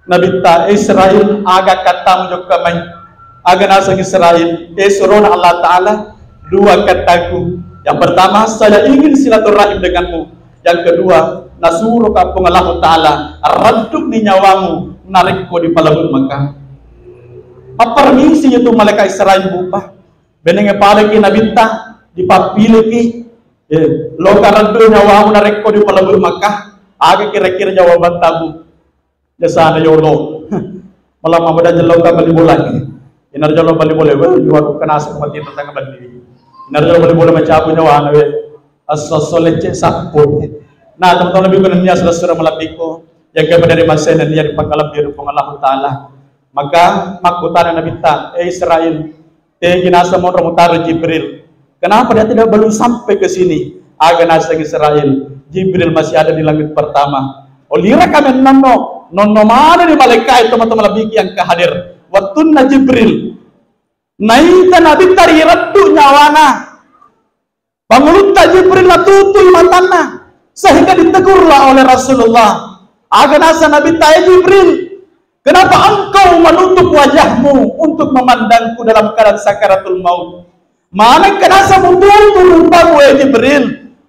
Nabitta, "Israel, aga kattamu jokka mai?" Aga naseng Israel, "Eh, surona Allah Ta'ala, dua kattaku. Yang pertama, saya ingin silaturahim denganmu. Yang kedua, nasuro ka Puang Allahu Ta'ala, raddukni nyawamu narekko dipalebbu Mekah." Mappermisi itu malaikat Israel, bupa. Benenge padaki Nabitta, dipappiliki. Eh, loka raddu nyawamu narekko dipalebbu Makkah, aga kira-kira jawaban tamu? Jasana yolo. Mala mabada jello ka bali bola ni. Inar jello bali bola, weh, jual kena asam mati tentang bali. Inar jello bali bola macabu nyawana, weh. Asso-asso lecce sappo. Nah, teman-teman lebih kurang ni asal surah malabiko. Yang kepada dari masa ini dia dipakalabir Puang Allah Ta'ala. Maka makkutana Nabitta, "Eh Israel, tegi naseng monro mutaro Jibril. Kenapa dia tidak belum sampai ke sini?" Aga naseng Israel, "Jibril masih ada di langit pertama." Olira kami nonno, nonno mana di malaikat itu mata malabiki yang kehadir. Waktunna Jibril naita Nabitta rireddu nyawana. Pangulutta Jibril natutui matanna, sehingga ditegurlah oleh Rasulullah. Aga naseng Nabitta, "Eh Jibril, kenapa engkau menutup wajahmu untuk memandangku dalam keadaan sakaratul maut? Mana kenapa mututu rupamu, eh Jibril?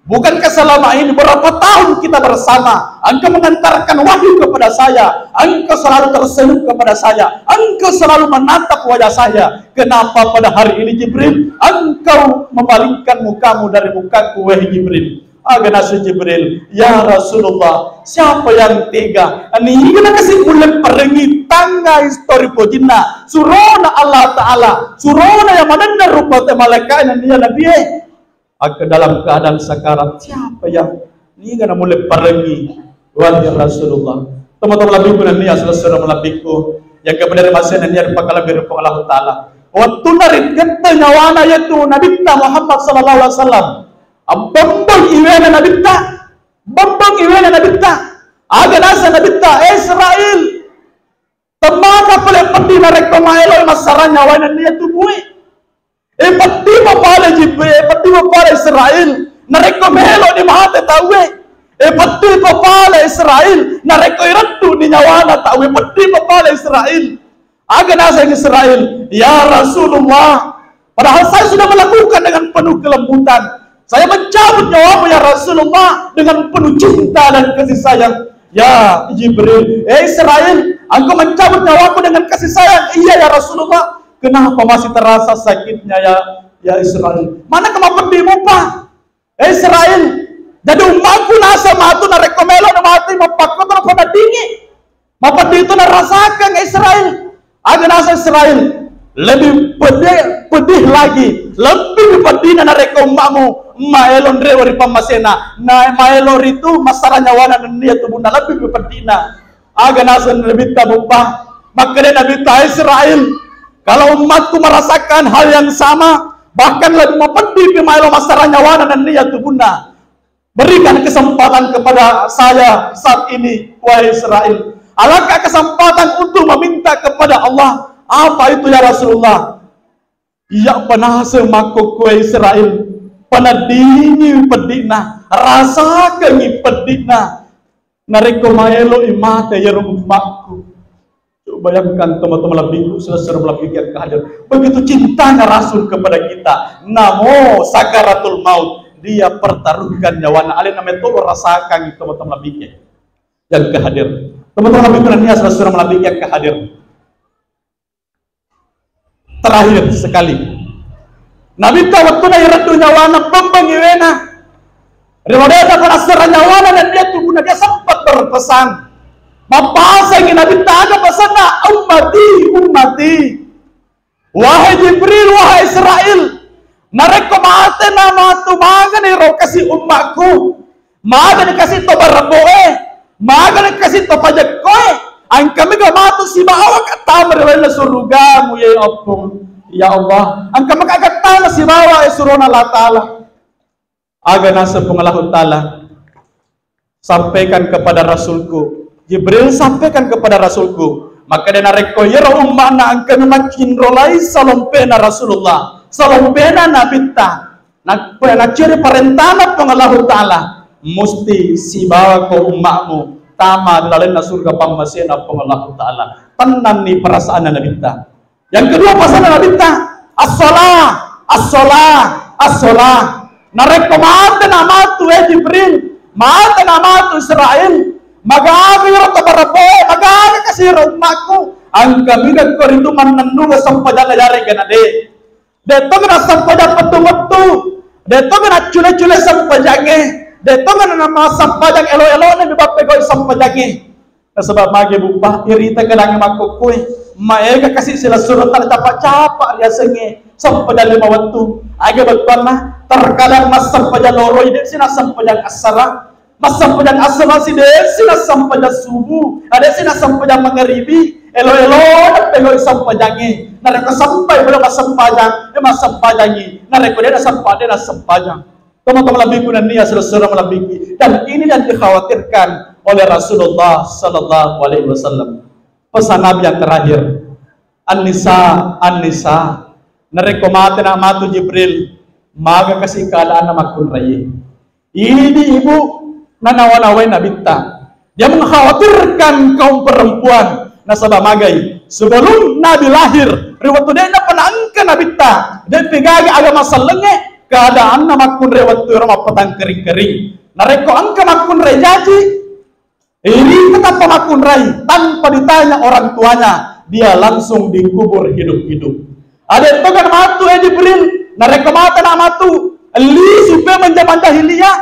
Bukankah selama ini berapa tahun kita bersama? Engkau mengantarkan wahyu kepada saya, engkau selalu tersenyum kepada saya, engkau selalu menatap wajah saya. Kenapa pada hari ini, Jibril, engkau memalingkan mukamu dari mukaku, wahai Jibril?" Aga naseng Jibril, "Ya Rasulullah, siapa yang tega? Niga nakasi mulle parengi tangga istori pojinna? Surona Allah Ta'ala, surona yang manenna rupa te malaikat na dia Nabi, eh?" Akka dalam keadaan sakarat, siapa yang niga na mulle parengi, wahai Rasulullah? Teman-teman lebih pun ni asal surah malabiko. Yang kepada masa ini dia dipakalabir Puang Allah Ta'ala. Waktu narik getta nyawana yaitu Nabitta Muhammad sallallahu alaihi wasallam. Bembeng iwena Nabitta, bembeng iwena Nabitta. Aga naseng Nabitta, "Eh Israel, temmaka pale peddi narekko maelo massarang nyawana nennia tubue. Eh peddi papale Jibril, eh peddi papale Israel, narekko melo ni mate tauwe. Eh peddi papale Israel, narekko ireddu ni nyawana tauwe, peddi papale Israel." Aga naseng Israel, "Ya Rasulullah, padahal saya sudah melakukan dengan penuh kelembutan. Saya mencabut nyawamu, ya Rasulullah, dengan penuh cinta dan kasih sayang." "Ya Jibril, eh Israel, engkau mencabut nyawaku dengan kasih sayang." "Iya, ya Rasulullah." "Kenapa masih terasa sakitnya, ya, ya Israel?" "Mana kemapeddimu, Pak?" "Eh Israel, jadi ummaku naseng matu narekko melo na mati mappakkoto na pada dingi. Mapeddi itu narasakang, Israel." Aga naseng Israel, "Lebih pedih, pedih lagi, lebih peddina narekko ummamu maelo nrewe ri pammasena, na maelo ritu massara nyawana nennia tubunna, lebih peddina." Aga naseng Nabitta buppa, makkeda Nabitta, "Israel, kalau umatku merasakan hal yang sama, bahkan lebih mapeddi pi maelo massara nyawana nennia tubunna, berikan kesempatan kepada saya saat ini, wahai Israel. Alangkah kesempatan untuk meminta kepada Allah." "Apa itu, ya Rasulullah?" "Iya, penaseng makkokkoe Israel, peneddingi peddi'na, rasakengi peddi'na. Narekko maeloi mate iyaro ummakku." Coba bayangkan, teman-teman lebihku, saudara-saudara lebih yang hadir. Begitu cintanya Rasul kepada kita. Namo sakaratul maut, dia pertaruhkan nyawana. Alena metolo rasakan, teman-teman lebih yang hadir. Teman-teman lebih kurangnya, saudara-saudara lebih yang hadir. Terakhir sekali, Nabitta wettuna ireddu nyawana, bembengi wena. Riwedana panassara nyawana dan dia tubuhna, dia sempat berpesan. Mappasengi Nabitta, aga pesanna? "Ummati, ummati. Wahai Jibril, wahai Israel, narekko mate na matu magani ro kasi ummakku. Magani kasi to bareboe, magani kasi to pajekkoe, angka mega matu sibawa kattama ri lalenna surugamu, ya Oppung, ya Allah. Angka mega kattama sibawa, eh, surona Allah Ta'ala." Aga naseng Puang Allahu Ta'ala, "Sampaikan kepada Rasulku." Jibril, "Sampaikan kepada Rasulku." Makkeda narekko iyaro umma'na engkami maccinrolai salompena Rasulullah, salompena Nabitta, na-, nacceri parentana Puang Allahu Ta'ala, musti sibawako umma'mu tama ri lalenna surga pammasena Puang Allahu Ta'ala. Tennanni perasaanna Nabitta. Yang kedua, pesanna Nabitta, "As-shalah, as-shalah, as-shalah." Narekko mate na matu, eh Jibril, mate na matu Israel, magaga iyaro to bareboe, magaga kasi ro ummakku, angka mega ko ritu mannennunga sempajang yarega na de. De to gana sempajang pettu-pettu, de to gana cule-cule sempajangnge, de to gana nama sempajang elo-elona mi bappegau sempajangnge. Nasaba magi buppa, irita kedangnge makkukkuwe. Maega kasi silessureng tala capa-capa riasengnge sempajang lima wettu. Aga bettuanna? Terkadang massempajang loroi, de' si nassempajang assara. Massempajang assara si de' si nassempajang subuh, de' si nassempajang mangaribi. Elo-elo pegau sempajangnge. Narekko sempai belum massempajang, eh, massempajangi. Narekko de' nasempa, de' nassempajang. Teman-teman lebihku nennia, saudara-saudara lebihku. Dan ini yang dikhawatirkan oleh Rasulullah sallallahu alaihi wasallam. Pesan Nabi yang terakhir, "An-nisa, an-nisa." Narekko mate na matu Jibril, maga kasi keadaanna makkunraie. Ini ibu nanawa-nawai Nabitta. Dia mengkhawatirkan kaum perempuan. Nasaba magai, sebelum Nabi lahir, ri wettu de'na pernah engka Nabitta, de' pegaga agama sellengnge, keadaanna makkunrai wettu ero mappatang kering-kering. Narekko engka makkunrai jaji, ini tetap makkunrai tanpa ditanya orang tuanya, dia langsung dikubur hidup-hidup. Ade' toga matu, eh, Jibril, narekko mate na matu, lisi pe menjaman jahiliyah.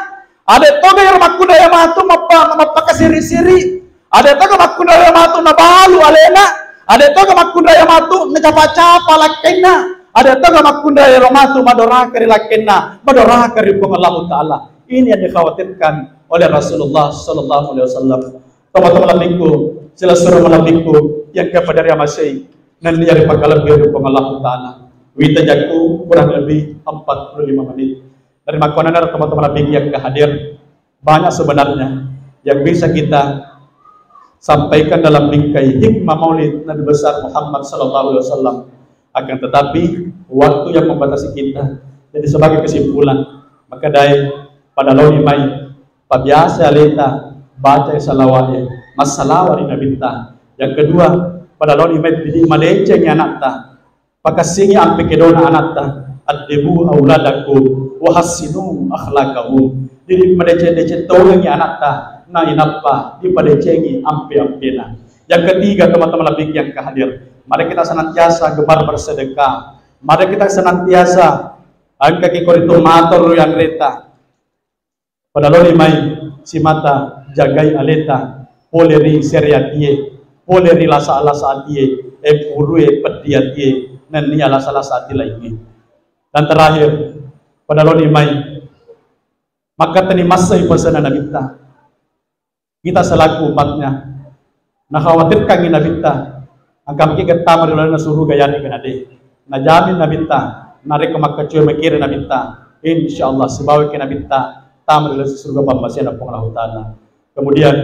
Ade' toga ero makkunrai matu mappa-, mappakasiri-siri. Ade' toga makkunrai matu nabalu alena. Ade' toga makkunrai matu nacapa-capa lakkainna. Ade' toga makkunrai ero matu madoraka ri lakkainna, madoraka ri Puang Allahu Ta'ala. Ini yang dikhawatirkan oleh Rasulullah sallallahu alaihi wasallam. Teman-teman lebihku, silessureng lebihku yang kepada riamasei, nennia ripakalebbi ri Puang Allahu Ta'ala. Wita jakku kurang lebih empat puluh lima menit. Dari makkonana teman-teman lebih yang hadir, banyak sebenarnya yang bisa kita sampaikan dalam bingkai hikmah maulid Nabi besar Muhammad sallallahu alaihi wasallam. Akan tetapi, waktu yang membatasi kita. Jadi sebagai kesimpulan, maka dai pada loni mai, pabiasa aleta baca salawat, massalawa ri Nabitta. Yang kedua, pada loni mai didi madecengi anatta. Pakassingi ampe kedona anatta, "Addibu auladakum wa hassinu akhlaqahum." Didi madeceng-deceng togengi anatta, nainappa dipadecengi ampe-ampena. Yang ketiga, teman-teman lebih yang hadir, mari kita senantiasa gemar bersedekah. Mari kita senantiasa engkaki koritu mator yang reta. Pada loni mai simata jagai aleta, pole ri sere atie, pole ri lasa-lasa atie, e purue peddi atie, nennia lasa-lasa ati laingnge. Dan terakhir, pada loni mai makkattani massai pasena Nabitta. Kita selaku umatnya, nakhawatirkangngi Nabitta, engka maki gettama ri lalenna suruga, yaregga nade. Najamin Nabitta, narekko makkacoe makere Nabitta, insya Allah sibawaki Nabitta tama ri lalenna suruga pammasena Puang Allahu Ta'ala. Kemudian,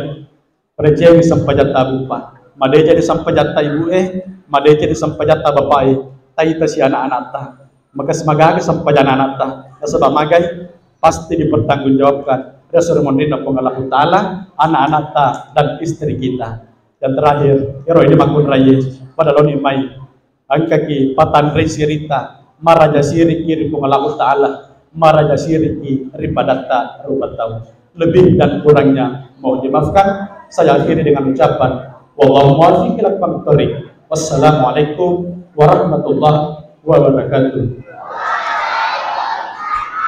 padecengi sempajatta abupa, madeceng sempajatta ibue, madeceng sempajatta bapae, taita si anak-anakta. Maka semagaga sempajang anatta, nasaba magai pasti dipertanggungjawabkan ri asera monrinna Puang Allahu Ta'ala, anak-anakta dan istri kita. Dan terakhir, ero ini makkunraie, pada loni mai engkaki patanrei sirita, maraja siriki ri Puang Allahu Ta'ala, maraja siriki ri padatta rupa tau. Lebih dan kurangnya mohon dimaafkan. Saya akhiri dengan ucapan, wallahu muwaffiq ila aqwamit thoriq. Wassalamualaikum warahmatullahi wabarakatuh.